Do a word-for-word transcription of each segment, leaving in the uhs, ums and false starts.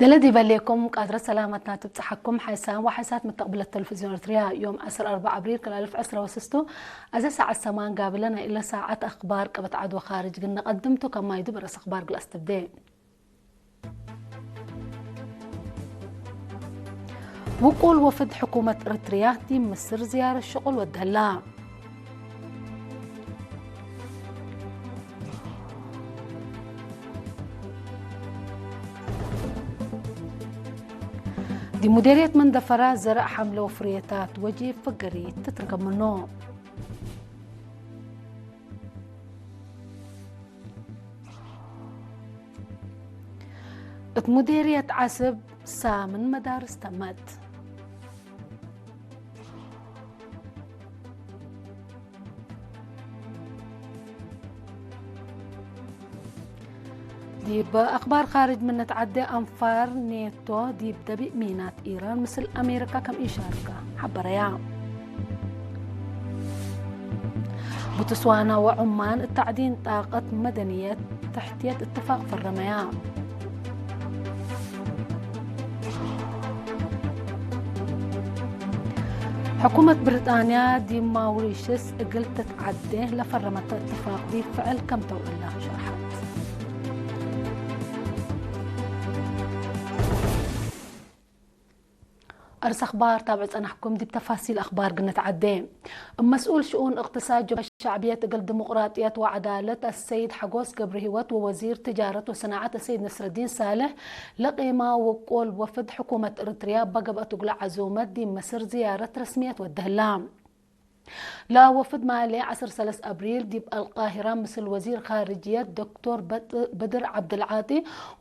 ደለ ዲበ ሌኩም ቃድረት ሰላመትና ትብጽሐኩም። ሓይሳም ወሓይሳት መተቅብለት ተለፍዝዮን ኤርትርያ፣ ዮም ዐስር አርበዕ አብሪል ክል አልፍ ዕስረ ወስስቱ፣ አዜ ሳዐት ሰማን ጋብለ ናይ እለ ሳዐት አክባር ቀበት ዐድ ወካርጅ ግነ ቀድምቱ። ከማይዱ በረስ አክባር ግል አስተብዴ። ውቁል ወፍድ ሕኩመት ኤርትርያ ዲብ ምስር ዝያረት ሽቁል ወደህላ። ዲብ ሙዴርየት መንደፈራ ዘርእ ሐምለ ወፍርየታት ወጂብ ፍገሪት ትትረከብ ምኑ። እት ሙዴርየት ዐስብ ሳምን መዳርስ ተመት። ዲብ አክባር ካርጅ ምን ንትዐዴ፣ አንፋር ኔቶ ዲብ ደቢእ ሚናት ኢራን ምስል አሜሪካ ከም ኢሻርከ ሐበረያ። ቡትስዋና ወዑማን እት ተዕዲን ጣቀት መደንየት ተሕትየት እትፋቅ ፈረመያ። ሕኩመት ብሪጣንያ ዲብ ማውሪሽስ እግል ትትዐዴ ለፈረመተ እትፋቅ ዲብ ፍዕል ከም ተውዕለ ሸርሐት። አርስ አክባር ታብዕ ጸናሕኩም። ዲብ ተፋሲል አክባር ግንትዐዴ። እብ መስኡል ሽኡን እቅትሳድ ጀብሀት ሸዕብየት እግል ዲሙቅራጥየት ወዐዳለት አሰይድ ሐጎስ ገብረሂወት ወወዚር ትጃረት ወሰናዐት አሰይድ ነስረዲን ሳልሕ ለቄማ ውቁል ወፍድ ሕኩመት ኤረትርያ እበ ገብአት እግሉ ዐዙመት ዲብ መስር ዝያረት ረስምየት ወደህላ። ለወፍድ ማሌ ዐስር ሰለስ አብሪል ዲብ አልቃሂራ ምስል ወዚር ካርጅየት ዶክቶር በጥ-፣ በድር ዐብደልዓጢ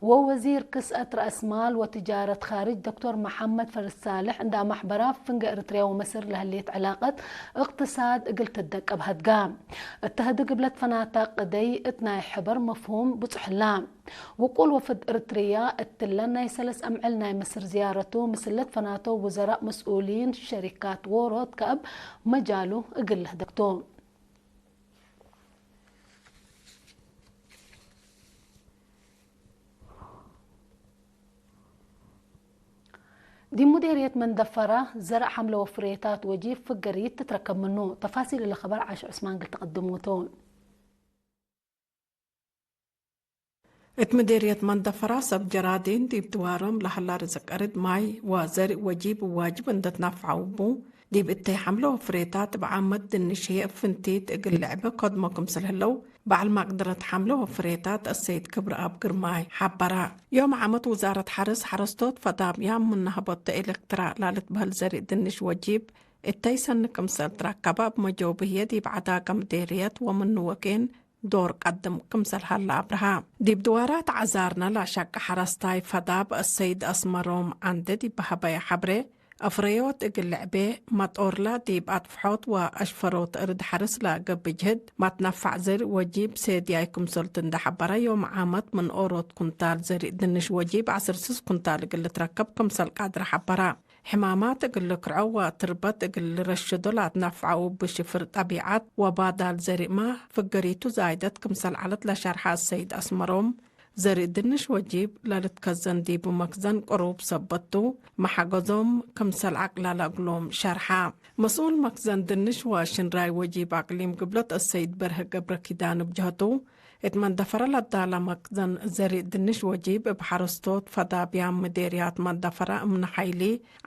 ወወዚር ክስአት ረአስማል ወትጃረት ካርጅ ዶክቶር መሐመድ ፈርድ ሳልሕ እንዳ አማሕበራ፣ ፍንገ ኤረትርያ ወመስር ለህሌት ዕላቀት እቅትሳድ እግል ትደቀብ ሀድጋ። እተ ህድግ እብ ለትፈናታ ቅደይ እት ናይ ሕበር መፍሁም ብጹሕ ህላ። ውቁል ወፍድ እርትርያ እትለ ናይ ሰለስ አምዕል ናይ ምስር ዝያረቱ፣ ምስል ለትፈናተው ውዘራእ፣ መስኡሊን ሸሪካት ዎሮት ከእብ መጃሉ እግል ልህደግ ቱ። ዲብ ሙዴርየት መንደፈራ ዘርእ ሐምለ ወፍሬታት ወጂብ ፍገሪት ትትረከብ ምኑ። ተፋሲል እለ ከበር ዓሽ ዑስማን እግል ተቀድሙ ቱ። እት ምዴርየት መንደፈራ ሰብ ጀራዲን ዲብ ድዋሮም ለሀላ ርዝቅ እርድ ማይ ወዘርእ ወጂብ ዋጅብ እንደ ትናፍዐው እቡ፣ ዲብ እተይ ሐምለ ወፍሬታት እብ ዓመት ድንሽ ህዬ እብ ፍንቲት እግል ልዕበ ከድሞ ክምስል ህለው፣ በዐል ማቅደረት ሐምለ ወፍሬታት አሰይድ ክብረአብ ግርማይ ሐበረ። ዮም ዓመት ውዛረት ሐርስ ሐረስቶት ፈዳብያም ምን ነሀቦተ ኤሌክትራ ላልትበህል ዘርእ ድንሽ ወጂብ እተይ ሰኒ ክምሰል ትረከበ እብ መጀውብ ህዬ ዲብ ዐዳገ ምዴርየት ወምኑ ወኬን ዶር ቀድም ክምሰል ሀለ አብርሃ። ዲብ ድዋራት ዐዛርነ ለአሸቀ ሐረስታይ ፈዳብ አሰይድ አስመሮም ዐንደ ዲብ ሀበየ ሐብሬ፣ አፍረዮት እግል ልዕቤ መጦርለ ዲብ አጥፍሖት ወአሽፈሮት እርድ ሐርስ ለገብእ ጅህድ መትነፋዕ ዘርእ ወጂብ ሴድያይ ክምሰልቱ እንደ ሐበረ፣ ዮም ዓመት ምን ኦሮት ኩንታል ዘርእ ድንሽ ወጂብ ዐስር ስስ ኩንታል እግል ልትረከብ ክምሰል ቃድረ ሐበረ። ሕማማት እግል ልክርዖ ወትርበት እግል ልረሽዶ ለአትነፍዐው እብ ሽፍር ጠቢዐት ወባዳል ዘርእ ማ፣ ፍገሪቱ ዛይደት ክምሰል ዐለት ለሸርሐ አሰይድ አስመሮም፣ ዘርእ ድንሽ ወጂብ ለልትከዘን ዲቡ መክዘን ቅሩብ ሰበት ቱ፣ መሐገዞም ክምሰል አቅለለ እግሎም ሸርሐ። መስኡል መክዘን ድንሽ ወሽንራይ ወጂብ አቅሊም ግብለት አሰይድ በርሀ ገብረኪዳን እብ ጀህቱ፣ እት መንደፈረ ለዳለ መክዘን ዘርእ ድንሽ ወጂብ እብ ሐረስቶት ፈዳብያም ምዴርያት መንደፈረ እምነ ሐይሊ፣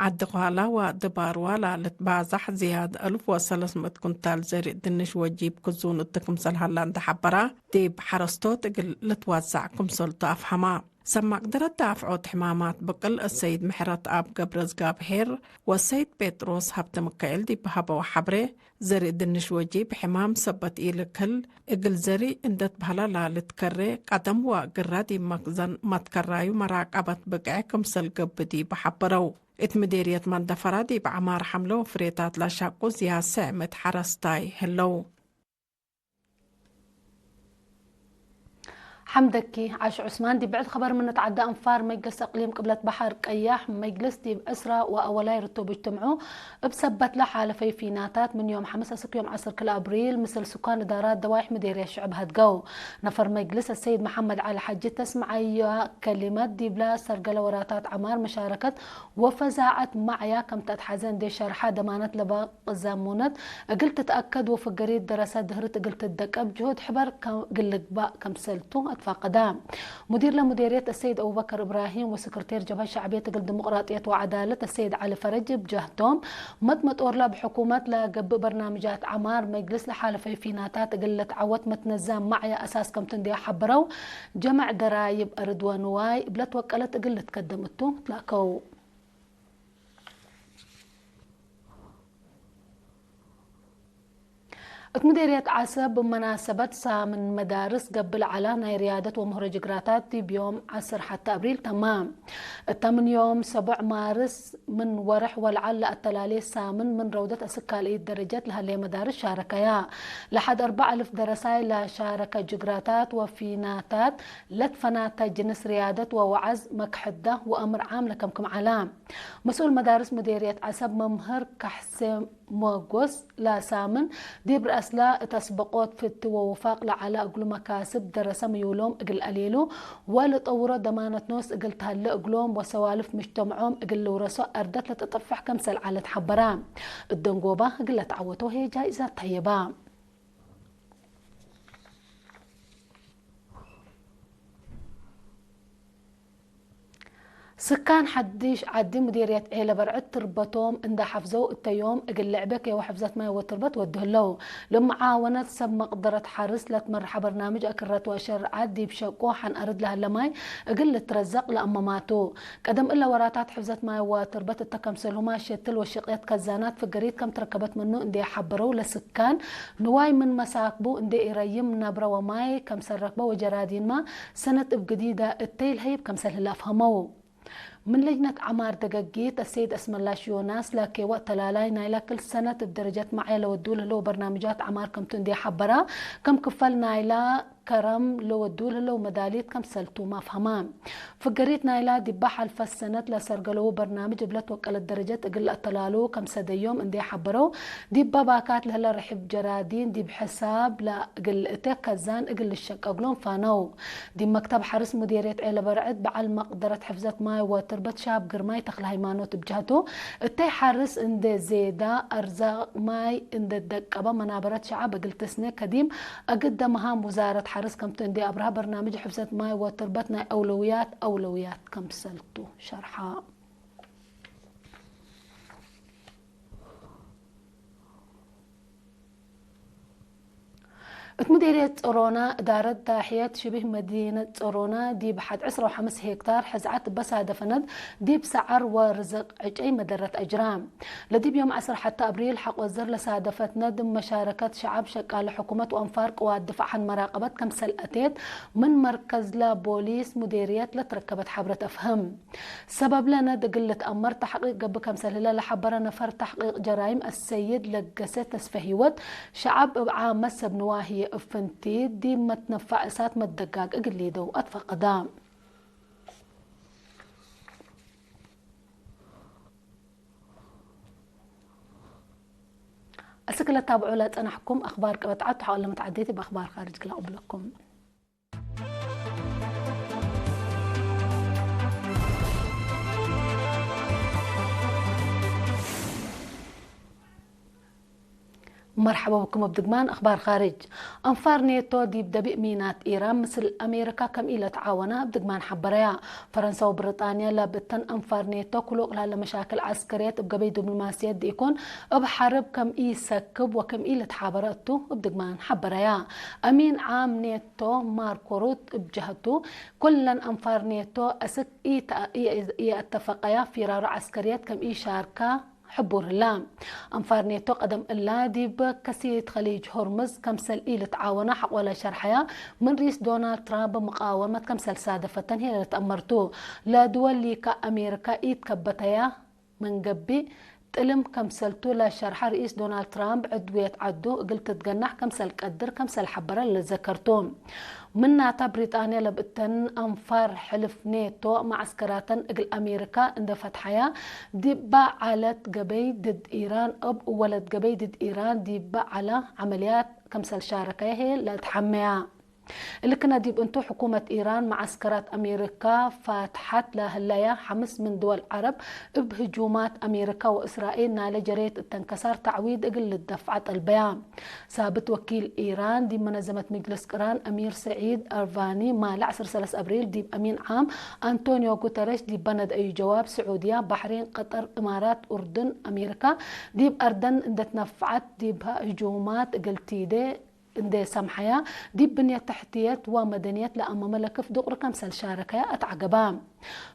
ዐዲ ኳላ ወድባርዋ ለልትባዛሕ ዝያድ አልፍ ወሰለስ ምእት ኩንታል ዘርእ ድንሽ ወጂብ ክዙን እት ክምሰል ሀላ እንደ ሐበረ፣ ዲብ ሐረስቶት እግል ልትወዘዕ ክምሰልቱ አፍሀማ። ሰብ መቅደረት ዳፍዖት ሕማማት ብቅል አሰይድ ምሕረተአብ ገብረዝጋብሄር ወሰይድ ጴጥሮስ ሀብተሚካኤል ዲብ ሀበው ሐብሬ፣ ዘርእ ድንሽ ወጂብ ሕማም ሰበት ኢልክል፣ እግል ዘርእ እንደ ትበህለ ላልትከሬ ቀደም ወእግረ ዲብ መክዘን መትከራዩ መራቀበት ብቅዕ ክምሰል ገብእ ዲብ ሐበረው። እት ምዴርየት መንደፈራ ዲብ ዐማር ሐምለ ወፍሬታት ለሸቁ ዝያድ ስዕ ምእት ሐረስታይ ህለው። ሐምደኪ ዓሽ ዑስማን። ዲብ ብዕድ ኸበር ምን ንትዓደ፣ አንፋር መጅልስ እቅሊም ቅብለት በሐር ቀያሕ መጅልስ ዲብ ዕስራ ወአወላይ ርቱብ እጅትምዑ። እብ ሰበት ለሓለፈዩ ፊናታት ምን ዮም ሐምስ አስክ ዮም ዐስር ክል አብሪል ምስል ስካን እዳራት ደዋይሕ ምዴርየት ሽዕብ ሀድገው። ነፈር መጅልስ አሰይድ መሐመድ ዐሊ ሐጂ ተስምዐያ ከሊመት፣ ዲብላ ሰርገለ ወራታት ዐማር መሻረከት ወፈዛዐት ማዕያ ከም ተአትሐዘ እንዴ ሸርሐ፣ ደማነት ለበ ቅዛሙነት እግል ትትአከድ ወፍገሪት ደረሰ ድህርት እግል ትደቀብ ጅሁድ ሕበር ከ-፣ እግል ልግባእ ከምሰልቱ አትፋቀዳ። ሙዲር ለሙዴርየት አሰይድ አቡበከር እብራሂም ወስክርቴር ጀብሀት ሸዕብየት እግል ዲሞቅራጥየት ወዐዳለት አሰይድ ዐሊ ፈረጅ እብ ጀህቶም፣ መጥመጦርለ እብ ሕኩመት ለገብእ በርናምጃት ዐማር መጅልስ ለሓለፈዩ ፊናታት እግል ልትዐወት መትነዛም ማዕያ አሳስ ከምቱ እንዴ ሐበረው፣ ጀመዕ ደራይብ አርድ ወንዋይ እብ ለትወቀለት እግል ልትከደም እቱ ትላከው። እት ምዴርየት ዐሰብ፣ እብ መናሰበት ሳምን መዳርስ ገብእ ለዐላ ናይ ርያደት ወምህሮ ጅግራታት ዲብ ዮም ዐስር ሐቲ አብሪል ተመ። እተ ምን ዮም ሰቦዕ ማርስ ምን ወርሕ ወለዐል ለአተላሌ ሳምን ምን ረውደት አስክ ካልአይት ደረጀት ለሀሌ መዳርስ ሻረከያ። ለሐድ አርበዕ አልፍ ደረሳይ ለሻረከ ጅግራታት ወፊናታት ለትፈናተ ጅንስ ርያደት ወወዐዝ መክሐዳ ወአምር ዓም ለከምክም ዐላ። መስኡል መዳርስ ሙዴርየት ዐሰብ መምህር ካሕሴ ሞጎስ ለሳምን ዲብ ረአስላ እት አስበቆት ፍቲ ወውፋቅ ለዐለ እግሉ መካስብ ደረሰ ምዩሎም እግል አሌሉ ወልጠውሮ ደማነት ኖስ እግል ተሀለ እግሎም ወሰዋልፍ ምጅተምዖም እግል ልውረሶ አርደት ለተጠፍሕ ከምሰል ዐለት ሐበራ። እደንጎባ እግል ለተዐወተው ህዬ ጃይዛት ተየባ። ስካን ሐዲሽ ዐዲ ሙዴርየት ዔለ በርዕድ ትርበቶም እንዴ ሐፍዘው እተ ዮም እግል ልዕቤ ከወ ሕፍዘት ማይ ወትርበት ወዱ ህለው። ለመዓወነት ሰብ መቅደረት ሐርስ ለትመርሐ በርናምጅ አክረት ወሸርዓት ዲብ ሸቆ ሐን አርድ ለሀለ ማይ እግል ልትረዘቅ ለአመማቱ። ቀደም እለ ወራታት ሕፍዘት ማይ ወትርበት እተ ከምሰልሁማ ሸትል ወሽቅየት ከዛናት ፍገሪት ከም ትረከበት ምኑ እንዴ ሐበረው ለስካን ንዋይ ምን መሳክቡ እንዴ ኢረይም ነብረ ወማይ ከምሰል ረክበ ወጀራዲንመ ሰነት እብ ግዲደ እተይ ለሀይብ ከምሰል ህለ አፍሀመው። ምን ለጅነት ዐማር ደገጊት አሰይድ አስመላሽ ዮናስ ላኬ ወእተላላይ ናይላ ክል ሰነት እብ ደረጀት ማዕያ ለወዱ ለህለው በርናምጃት ዐማር ከምቱ እንዴ ሐበራ፣ ከም ክፈል ናይላ ከረም ለወዱ ለህለው መዳሊት ከምሰልቱ ማፍሀማ። ፍገሪት ናይላ ዲባ ሐልፈት ሰነት ለሰርገለው በርናምጅ እብለት ወቀለት ደረጀት እግል ለአተላሉ ከምሰደዮም እንዴ ሐበረው፣ ዲባ ባካት ለህለ ርሕብ ጀራዲን ዲብ ሕሳብ ለእግል ልእቴ ከዛን እግል ልሸቀግሎም ፋነው። ዲብ መክተብ ሐርስ ሙዴርየት ዔለ በርዕድ በዐል መቅደረት ሕፍዘት ማይ ወትርበት ሻብ ግርማይ ተክለሃይማኖት እብ ጀህቱ፣ እተይ ሐርስ እንዴ ዜዳ፣ አርዛቅ ማይ እንዴ ደቀበ፣ መናበረት ሸዐብ እግል ትስኔ ከዲም አግደ መሃም ውዛረት ሐርስ ከምቱ እንዴ አብርሀ በርናምጅ ሕፍዘት ማይ ወትርበት ናይ አውለውያት አውለውያት ከምሰልቱ ሸርሐ። እት ሙዴርየት ጸሮና፣ እዳረት ዳሕየት ሽብህ መዲነት ጸሮና፣ ዲብ ሐድ ዕስራ ወሐምስ ሄክታር ሕዝዐት እበ ሳደፈነት፣ ዲብ ሰዐር ወርዝቅ ዕጨይ መደረት አጅራ። ለዲብ ዮም ዐስር ሐቲ አብሪል ሐቆ ዘር ለሳደፈት ነድም መሻረከት ሸዐብ፣ ሸቃለ ሕኩመት ወአንፋር ቅዋት ድፋዕ ሐን መራቀበት ከምሰል አቴት፣ ምን መርከዝለ ቦሊስ ሙዴርየት ለትረከበት ሐብረት አፍህም። ሰበብለ ነድ እግል ልትአመር ተሕቂቅ ገብእ ከምሰል ህለ ለሐበረ ነፈር ተሕቂቅ ጀራይም አሰይድ ለገሰ ተስፈ-ሂወት፣ ሸዐብ እብ ዓመት ሰብ ንዋህየ እብ ፍንቲት ዲብ መትነፋዕ እሳት መደጋግ እግል ሊደው አትፈቀዳ። አስክ ለታብዑ ለጸናሕኩም አክባር ቀበት ዐድ ተሐወለ መትዓዴት እብ አክባር ካርጅ ክላቅብለኩም። መርሐበ ብኩም እብ ድግማን አክባር ካርጅ። አንፋር ኔቶ ዲብ ደቢእ ሚናት ኢራን ምስል አሜሪካ ከም ኢለትዓወና እብ ድግማን ሐበረያ። ፈረንሳ ወብሪጣንያ ለብእተን አንፋር ኔቶ ክሉቅ ለሀለ መሻክል ዐስከርየት እብ ገበይ ዲብሎማስየት ዲኢኮን እብ ሐርብ ከም ኢሰክብ ወከም ኢልትሓበረ እቱ እብ ድግማን ሐበረያ። አሚን ዓም ኔቶ ማርኮ ሩት እብ ጀህቱ፣ ኩለን አንፋር ኔቶ አስክ ኢተ-፣ ኢአተፈቀያ ፊራሮ ዐስከርየት ከም ኢሻርካ ሕቡር ህላ። አንፋር ኔቶ ቀደም እላ ዲብ ከሲት ከሊጅ ሆርምዝ ከምሰል ኢልትዓወና ሐቆለ ሸርሐያ፣ ምን ርኢስ ዶናልድ ትራምፕ ምቃወመት ከምሰል ሳደፈተን ህዬ ለልትአመርቱ። ለድወል ሊካ አሜሪካ ኢትከበተያ ምን ገብእ፣ ጥልም ከምሰልቱ ለሸርሐ ርኢስ ዶናልድ ትራምፕ፣ ዕድውየት ዐዱ እግል ትትገናሕ ከምሰል ቀድር ከምሰል ሐበረ ለዘከርቱ። ምናተ፣ ብሪጣንያ ለብእተን አንፋር ሕልፍ ኔቶ መዐስከራተን እግል አሜሪካ እንዴ ፈትሐያ፣ ዲበ ዐለት ገበይ ድድ ኢራን፣ እብ ወለት ገበይ ድድ ኢራን ዲበ ዐለ ዐመልያት ከምሰል ሻረከየ ህዬ ለአትሐመያ። እሊ ክነ ዲብ እንቱ፣ ሕኩመት ኢራን መዐስከራት አሜሪካ ፋትሐት ለህለያ ሐምስ ምን ድወል ዐረብ እብ ህጁማት አሜሪካ ወእስራኤል ናይለ ጀሬት እተን ከሳር ተዕዊድ እግል ልትደፍዐ ጠልበያ። ሳብት ወኪል ኢራን ዲብ መነዘመት ምጅልስ ቅራን አሚር ሰዒድ አርቫኒ ማለ ዐስር ሰለስ አብሪል ዲብ አሚን ዓም አንቶኒዮ ጉተረሽ ዲብ በነድአዩ ጀዋብ፣ ስዑድያ፣ ባሕሬን፣ ቀጠር፣ እማራት፣ ኡርዱን፣ አሜሪካ ዲብ አርደን እንዴ ትነፍዐት ዲብ ህጁማት እግል ቲዴ እንዴ ሰምሐያ፣ ዲብ ብንየት ተሕትየት ወመደንየት ለአመመ ለክፍ ዱቅሪ ከምሰል ሻረከያ አትዐገባ።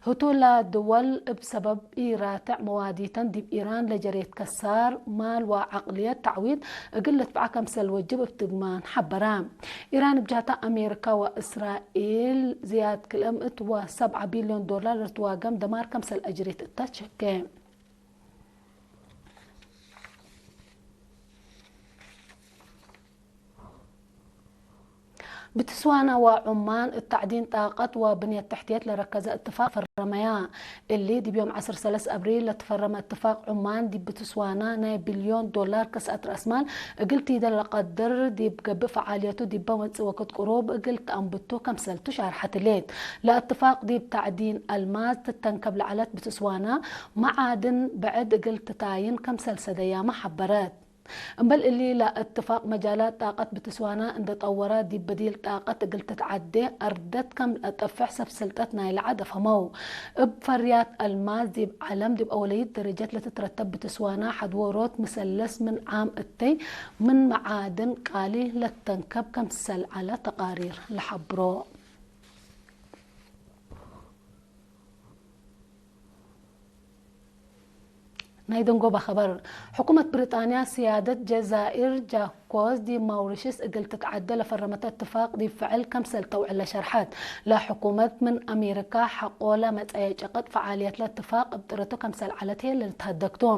ህቱ ለድወል እብ ሰበብ ኢራትዕ መዋዲተን ዲብ ኢራን ለጀሬት ከሳር ማል ወዐቅልየት ተዕዊድ እግል ልትብዓ ከምሰል ወጅብ እብ ትግማን ሐበራ። ኢራን እብ ጃህታ አሜሪካ ወእስራኤል ዝያድ ክልኤ ምእት ወሰብዐ ቢልዮን ዶላር ለትዋገም ደማር ከምሰል አጅሬት እተ ትሸኬ። ብትስዋና ወዑማን እት ተዕዲን ጣቀት ወብንየት ተሕትየት ለረከዘ እትፋቅ ፈረመያ። እሊ ዲብ ዮም ዐስር ሰለስ አብሪል ለትፈረመ እትፋቅ፣ ዑማን ዲብ ብትስዋና ናይ ቢልዮን ዶላር ከስአት ረአስማል እግል ቲደ ለቀድር ዲብ ገብእ ፈዓልየቱ ዲበ መጽእ ወክድ ቅሩብ እግል ተአንብቱ ከምሰልቱ ሻርሐት ህሌት። ለእትፋቅ ዲብ ተዕዲን አልማዝ ትተንከብ ለዐለት ብትስዋና፣ መዓድን ብዕድ እግል ትታይን ከምሰል ሰደያመ ሐበረት። እምበል እሊ፣ ለእትፋቅ መጃላት ጣቀት ብትስዋና እንዴ ጠወረ፣ ዲብ በዲል ጣቀት እግል ትትዓዴ አርደት ከም ለአጠፍሕ ሰብ ስልጠት ናይለ ዐድ አፍሀመው። እብ ፈርያት አልማዝ ዲብ ዐለም ዲብ አወለይት ደረጀት ለትትረተብ ብትስዋና፣ ሐድዎሮት ምሰለስ ምን ዓም እተይ ምን መዓድን ቃሊ ለትተንከብ ከምሰል ዐለ ተቃሪር ለሐብሮ። ናይ ደንጎበ ኸበር። ሕኩመት ብሪጣንያ፣ ስያደት ጀዛይር ጃኮስ ዲብ ማውሪሽስ እግል ትትዓደ ለፈረመተ እትፋቅ ዲብ ፍዕል ከምሰል ተውዕለ ሸርሐት። ለሕኩመት ምን አሜሪካ ሐቆለ መጸየ ጨቀጥ ፈዓልየትለ እትፋቅ እብ ጥረቱ ከምሰል ዐለት ህዬ ለልትሀደግ ቱ።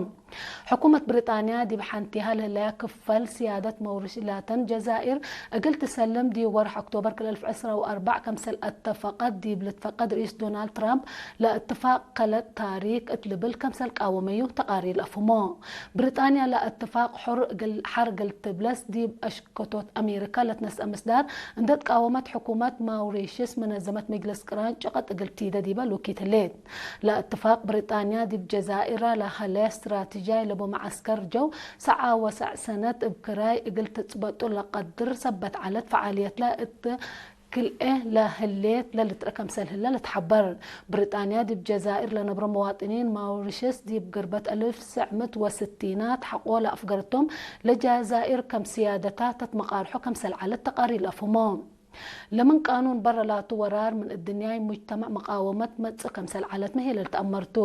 ሕኩመት ብሪጣንያ ዲብ ሐንቲሃ ለህለያ ክፈል ስያደት መውሪሽስ ላተን ጀዛይር እግል ትሰልም ዲብ ወርሕ ኦክቶበር ክልኤ አልፍ ዕስራ ወአርበዕ ከምሰል አተፈቀት ዲብ ልትፈቀድ ርኢስ ዶናልድ ትራምፕ ለእትፋቅ ከለጥ ታሪክ እት ልብል ከምሰል ቃወመዩ ተቃሪር ለአፍህሞ። ብሪጣንያ ለእትፋቅ ሑር እግል ሐር እግል ትብለስ ዲብ አሽከቶት አሜሪካ ለትነስአ ምስዳር እንዴ ትቃወመት ሕኩመት ማውሪሽስ መነዘመት ምጅልስ ቅራን ጨቀጥ እግል ቲደ ዲበ ሉኪት ህሌት። ለእትፋቅ ብሪጣንያ ዲብ ጀዛይራ ለሀለ ስትራቲጃይ ለቡ መዐስከር ጀው ሰዓ ወሰዕ ሰነት እብ ክራይ እግል ትጽበጡ ለቀድር ሰበት ዐለት ፈዓልየትለ እት ክልኤ ለህሌት ለልትርአ ከምሰል ህለ ልትሐበር። ብሪጣንያ ዲብ ጀዛይር ለነብሮ መዋጥኒን ማውሪሽስ ዲብ ግርበት አልፍ ትስዕ ምእት ወስቲናት ሐቆ ለአፍገረቶም ለጀዛይር ከም ስያደታ ተትመቃርሖ ከምሰል ዐለት ተቃሪር ለአፍህሞ። ለምን ቃኑን በረ ላቱ ወራር ምን እድንያይ ሙጅተመዕ መቃወመት መጽእ ከምሰል ዐለትመ ህዬ ለልትአመር ቱ።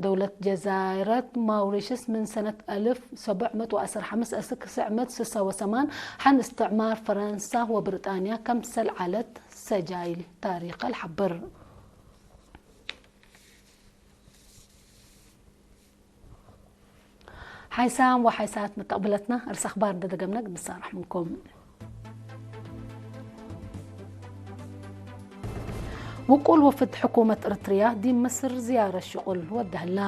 ደውለት ጀዛይረት ማውሪሽስ ምን ሰነት አልፍ ሰቡዕ ምእት ወዐስር ሐምስ እስክ ትስዕ ምእት ስሳ ወሰማን ሐን እስትዕማር ፈረንሳ ወብሪጣንያ ከምሰል ዐለት ሰጃይል ታሪከ ለሐብር። ሓይሳም ወሓይሳት መተቅብለትና፣ እርስ አኽባር እንደ ደገምነ እግል ንሳረሕ ምንኩም። ውቁል ወፍድ ሕኩመት እርትርያ ዲብ ምስር ዝያረት ሽቁል ወደ ህላ።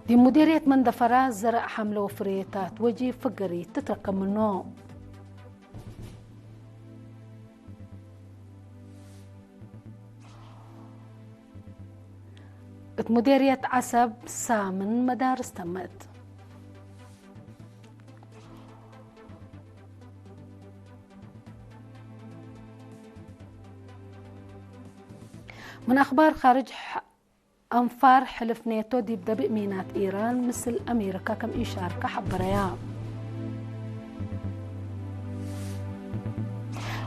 ዲብ ሙዲርየት መንደፈራ ዘረእ ሐምለ ወፍሬታት ወጂብ ፍገሪት ትትረከብ ምኑ። እት ሙዴርየት ዐሰብ ሳምን መዳርስ ተመት። ምን አኽባር ካርጅ፣ አንፋር ሕልፍ ኔቶ ዲብ ደብእ ሚናት ኢራን ምስል አሜሪካ ከም ኢሻርከ ሐበረያ።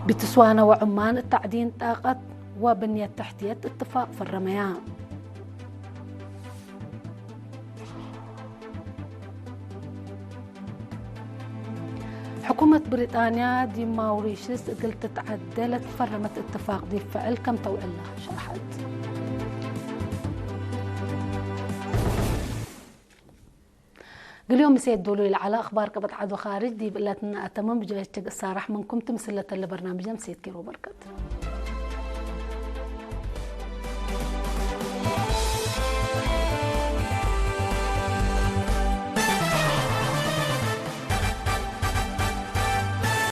ብትስዋነ ወዑማን እት ተዕዲን ጣቀት ወብንየት ተሕትየት እትፋቅ ፈረመያ። ሕኩመት ብሪጣንያ ዲብ ማውሪሽስ እግል ትትዐዴ ለትፈረመት እትፋቅ ዲብ ፍዕል ከም ተውዕላ ሸርሐት። እግል ዮም ምሴት ዶሉ ለዐለ አክባር ቀበት ዐድ ወካርጅ ዲብ እለት ነአተምም ብጀለች እሳራሕ ምንኩም ቲ ምስል ለተለ በርናምጅ ምሴት ኬሮ በርከት።